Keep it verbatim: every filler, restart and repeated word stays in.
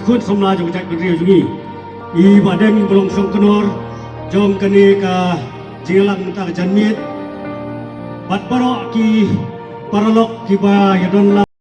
Khun samla jong ka jaitbynriew jong ngi, i Bah Deng ba long shongknor jong kane ka jingïalang mynta ka janmiet, bad baroh ki paralok kiba ïadon lang.